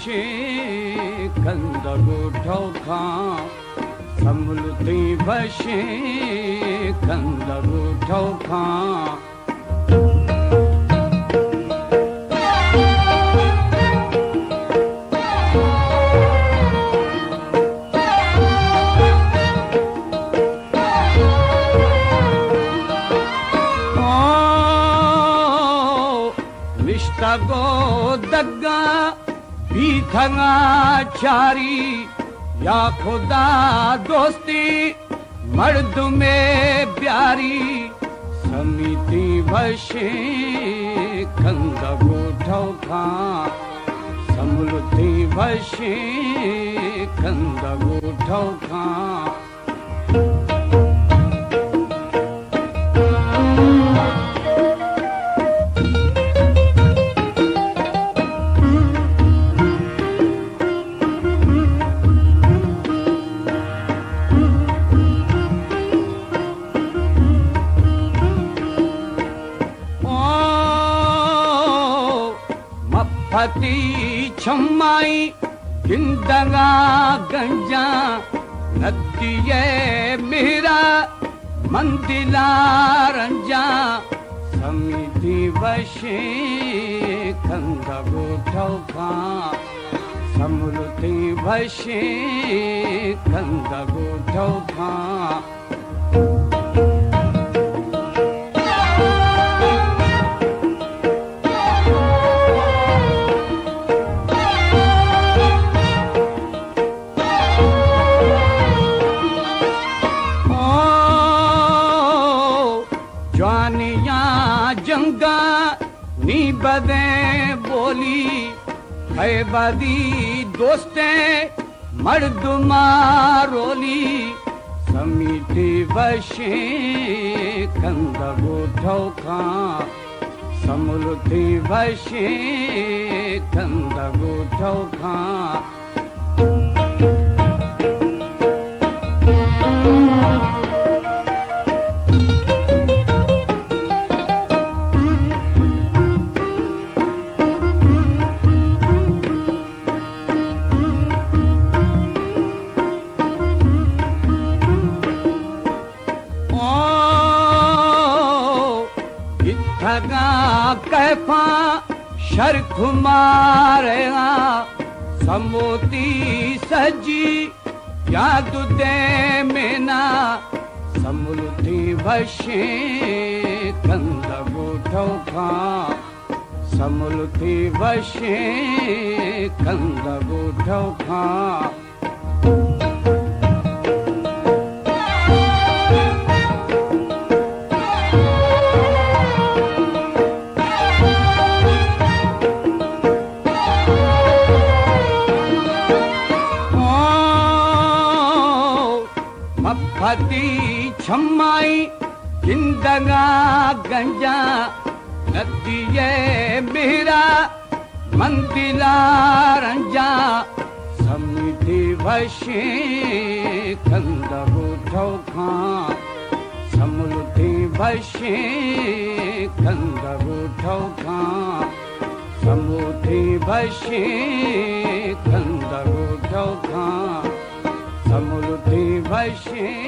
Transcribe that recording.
بشیں کندگ و ٹوکاں، سملتیں بشیں کندگ و ٹوکاں۔ او نشتگ و دگاں بیتگاں چاری، یا خدا دوستیں مردمے بیاری، سمیتیں بشیں کندگ و ٹوکاں، سملتیں بشیں کندگ و ٹوکاں۔ او مپتی چمائی گندگا گنجاں، ندی ءِ مہرا من دلا رنجاں، سمیتیں بشیں کندگ و ٹوکاں، سملتیں بشیں کندگ و ٹوکاں۔ او جوانیاں جنگاں نی بدیں بولی، اے بدی دوستیں مردماں رولی، سمیتیں بشیں کندگ و ٹوکاں، سملتیں بشیں کندگ و ٹوکاں۔ او گتگاں کیفاں شر کمارگاں، سموتی سجی یاد دیمنا، سملتیں بشیں کندگ و ٹوکاں، سملتیں بشیں کندگ و ٹوکاں۔ او مپتی چمائی گندگا گنجاں، ندی ءِ مہرا من دلا رنجاں، سمیتیں بشیں کندگ و ٹوکاں، سملتیں بشیں کندگ و ٹوکاں، سموتیں بشیں کندگ و ٹوکاں، سملتیں بشیں